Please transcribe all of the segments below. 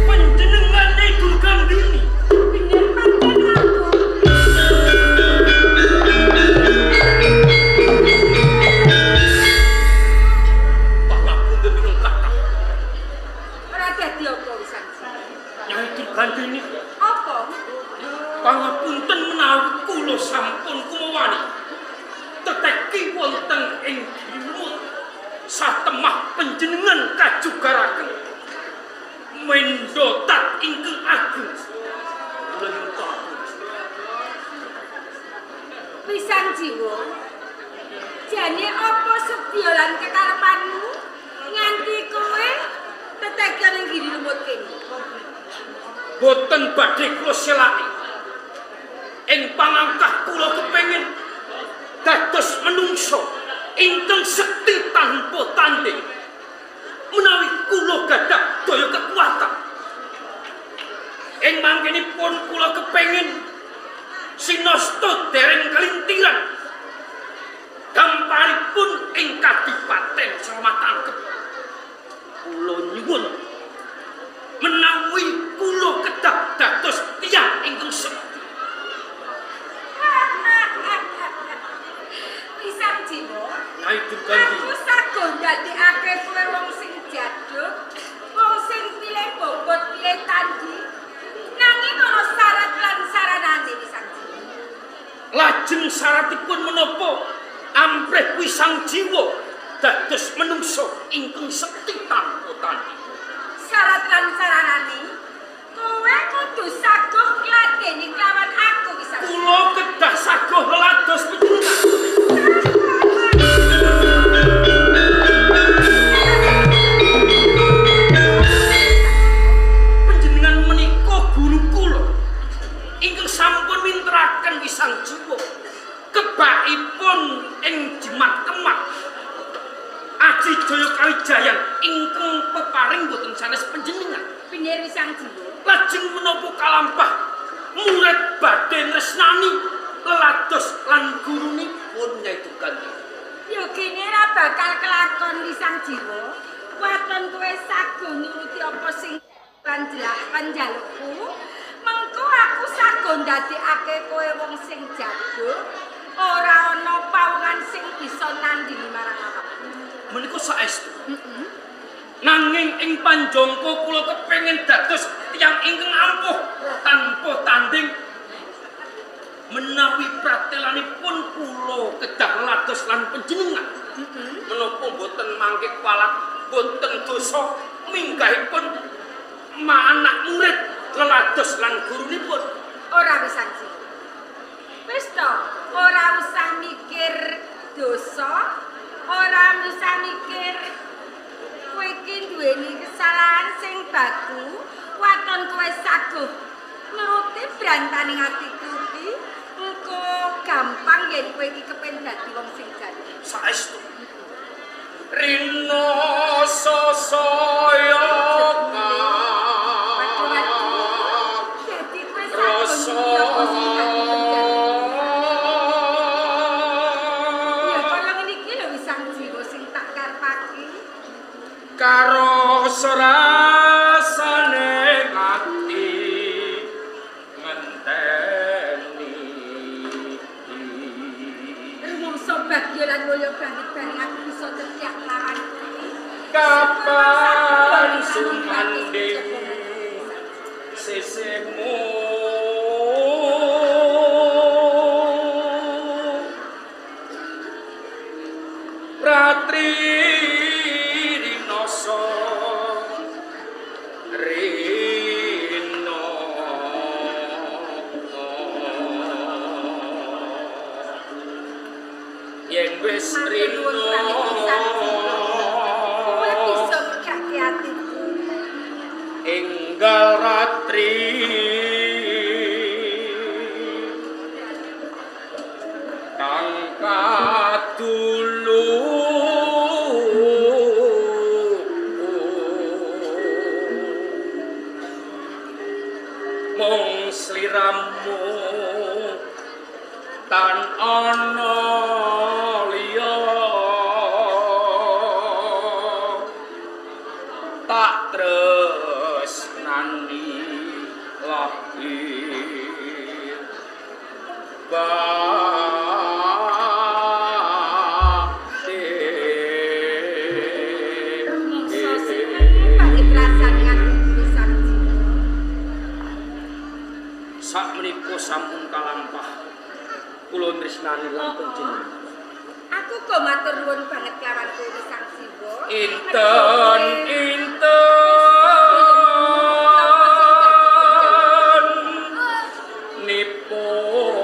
Panjenengane Durgandini. Bener pancen aku. Pangapunten ingkang kathah. Ora dadi apa wisan. Nyai Durgandini, Apa? pangapunten menawi kula sampun kumawani. Teteki wonten ing Gilmut satemah panjenengan kajugaraken mendho tat ingkang agung. Kula nyuwun pangapunten. Pisang jiwa. Jane apa sedya lan kekarepanmu nganti kowe teteki ning Giri Lumut kene? Boten badhe kula selaki. Ing pangangkah kula kepengin dados menungso ingkang sekti tanpa tanding. Menawi kula gadah daya kekuatan. Ing mangkenipun kula kepengin sinasta dereng kelintiran. Gamparipun ing kadipaten Selamatangkep. Kula nyuwun menawi kula kedah dados tiyang ingkang sekti. Pisang jiwa. Nyai Durgandini. Aku sago ndadekake kowe wong sing jaduk, wong sing pilih bobot, pilih tandi. Nanging ana syarat lan saranane Pisang jiwa. Lajeng syaratipun menapa? Amprih wisang jiwa dados menungso ingkang sekti tanpa tanding. Syarat lan saranane, kowe kudu saguh ngladeni kelawan aku Pisang. Kula kedah saguh lelados panjenengan. Panjenengan menika guru kula ingkang sampun minteraken wisang jiwa kebakipun ing jimat kemat Aji Jaya Kawijayan ingkang peparing boten sanes panjenengan. Bener Wisang jiwa. Lajeng menapa kalampah murid badhe nresnani lelados lan gurunipun Nyai Durgandini. Ya kene ora bakal kelakon Wisang jiwa. Waton kowe saguh nuruti apa sing panjalukku, mengko aku saguh ndadekake kowe wong sing jaduk, ora ana pawongan sing bisa nandingi marang awakmu. Menika saestu. Nanging ing panjangka kula kepengin dados tiyang ingkang ampuh tanpa tanding. Menawi pratelanipun kula kedah lelados lan panjenengan. Menapa boten mangke kualat, boten dosa minggahipun anak murid lelados lan gurunipun. Ora Wisang jiwa. Wis to, ora usah mikir dosa, ora usah mikir kowe iki duweni kesalahan sing baku, waton kowe saguh nuruti brantane atiku iki, engko gampang yen kowe iki kepen dadi wong sing jaduk. Saestu. Rina sasaya Waduh, waduh. Dadi kowe saguh nuruti apa sing dadi penjalukmu. Ya kaya ngene iki lho Wisang jiwa sing tak karepake. Karo serasane ati ngenteni. Rumangsa bagya lan mulya banget bareng aku bisa cecak lawan kowe. Kapan sumanding sisihmu Ratri rinasa rina yen wis Matur nuwun rina banget Wisang jiwa. Kowe bisa megake atiku. enggal ratri kang Mung sliramu tan ana liya tak tresnani lahir batin. Mongso seneng banget rasane aku Wisang Jiwa. Sakmenika sampun kalampah kula tresnani lan panjenengan. Aku kok matur nuwun banget kelawan kowe Wisang Jiwa. Inten inten nipun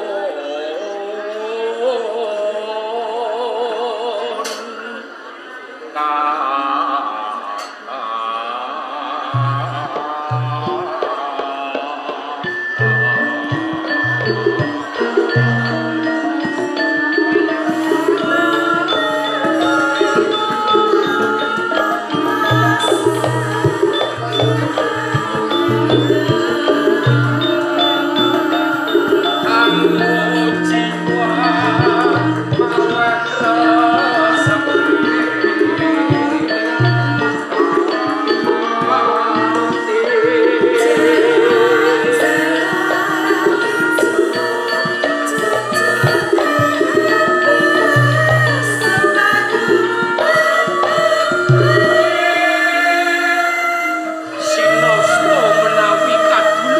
Sinasta menawi kadulu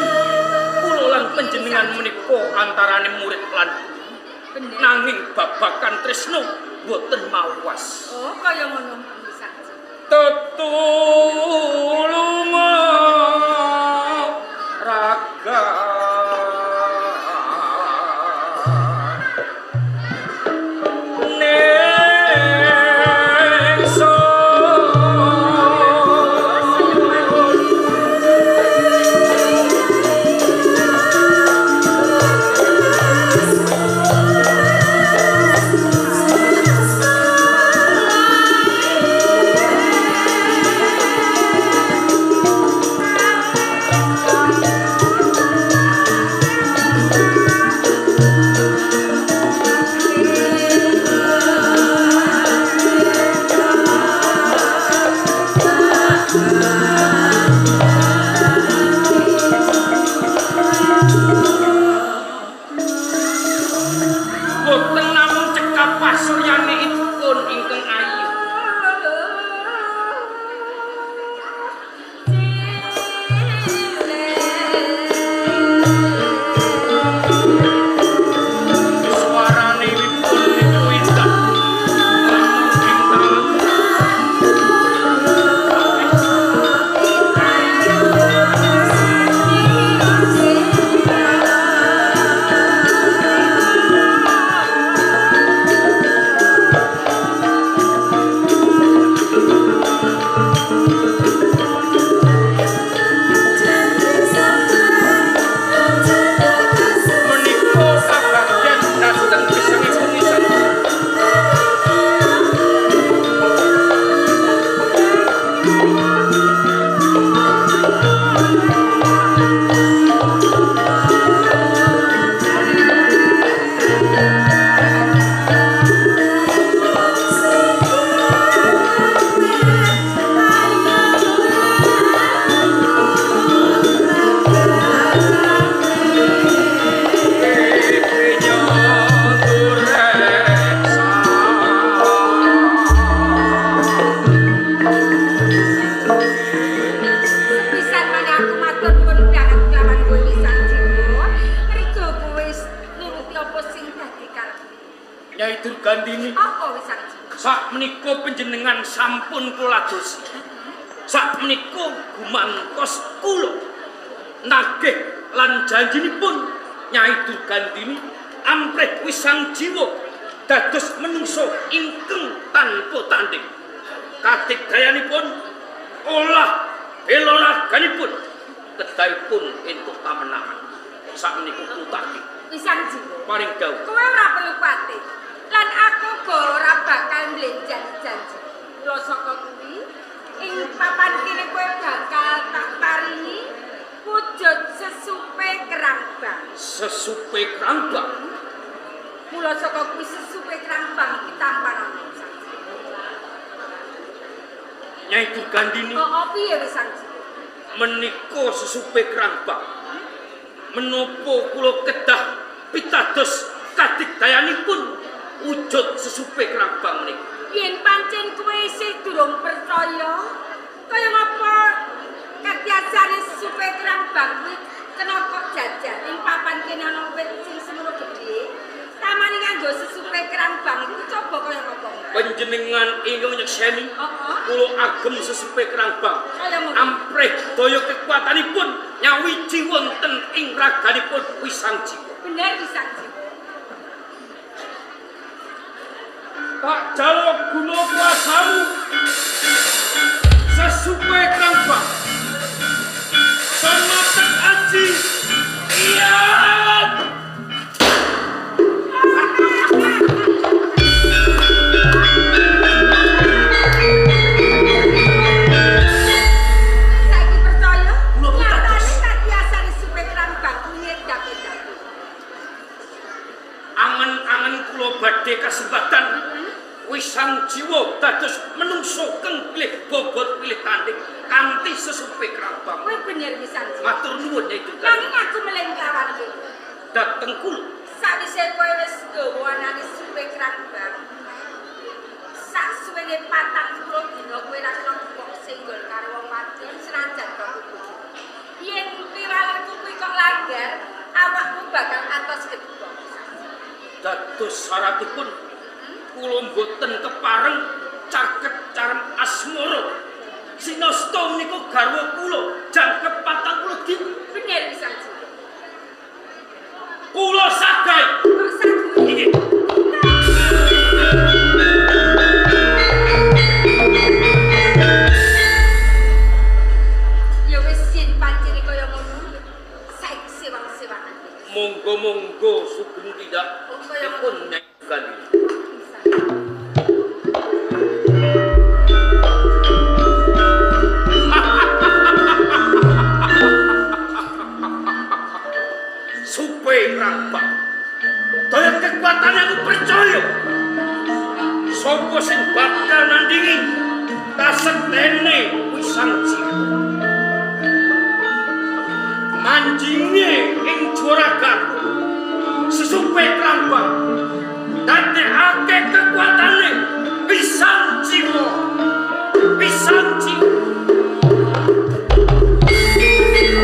kula lan panjenengan menika antarane murid lan Bener. nanging babagan tresna boten mawas. Oh, kaya ngono Wisang Jiwa. Tetulunga raga ningsun. Boten namung cekap pasuryanipun ingkang ayu. Suaranipun niku indah. Lamun Menika kabagyan dhateng gesangipun Isang. Sepisan maneh aku matur nuwun banget kelawan kowe Wisang Jiwa. Mergo kowe wis nuruti apa sing dadi karepmu. Nyai Durgandini, Apa Wisang Jiwa? sakmenika panjenengan sampun kula dosi. Sakmenika gumantos kula nagih lan janjinipun Nyai Durgandini amprih Wisang Jiwa dados menungso ingkang tanpa tanding. Kadigdayanipun olah bela raganipun kedahipun entuk kamenangan. Sakmenika kula tagih Wisang Jiwa. paring dawuh. Kowe ora perlu kuwatir. Lan aku go ora bakal mblenjani janji. Mula saka kuwi ing papan kene kowe bakal tak paringi wujud sesupe Sesupe krambang. Mula saka kuwi sesupe krambang iki tamparane. Nyai Durgandini. Oh, piye wis Sang Jiwa? Menika sesupe krambang. Menapa kula kedah pitados kadigdayanipun wujud sesupe krambang menika? Yen pancen kowe isih durung percaya, kaya ngapa katiasane sesupe krambang kuwi kena kok jajal ing papan kene ana wit sing semono gedhe. Tamane nganggo sesupe krambang iku coba kaya ngapa? Panjenengan ingkang nyekseni kula agem sesupe krambang. Kaya ngono. Amprih daya kekuatanipun nyawiji wonten ing raganipun Wisang Jiwa. Bener Wisang Jiwa. Tak jaluk guna kuasamu sesupe krambang. Somatek aji. Iya. Saiki percaya? Kula pitados. Nyatane katiasane supe krambang kuwi ngedak-edak. Angen-angen kula badhe kasempatan Wisang Jiwa dados menungso keng pilih bobot pilih tanding kanthi sesupe krambang. Kowe bener Wisang Jiwa. Matur nuwun Nyai Durgandini. Nanging aku meling lawan kowe. Dateng kula. Sawise kowe wis gawa anane supe krambang. Sak suwene 40 dina kowe ra kena kok senggol karo wong wadon senajan kok bojo. Yen piwalerku kuwi kok langgar, awakmu bakal atos gedhong. Dados syaratipun kula mboten kepareng caket carem asmara. Sinasta menika garwa kula jangkep 40 dina. Bener Wisang Jiwa. Kula sagai. Kok saguhe? Inggih. Ya wis yen pancene kaya ngono, saiki sewang-sewangan. Monggo-monggo sugeng tindak Oh, kaya dipun Nyai Durgandini. Supe krambang. Daya kekuatan aku percaya. Sopo sing bakal nandingi kasektene Wisang Jiwa. Manjinge ing juragaku sesupe krambang dadekake kekuatane.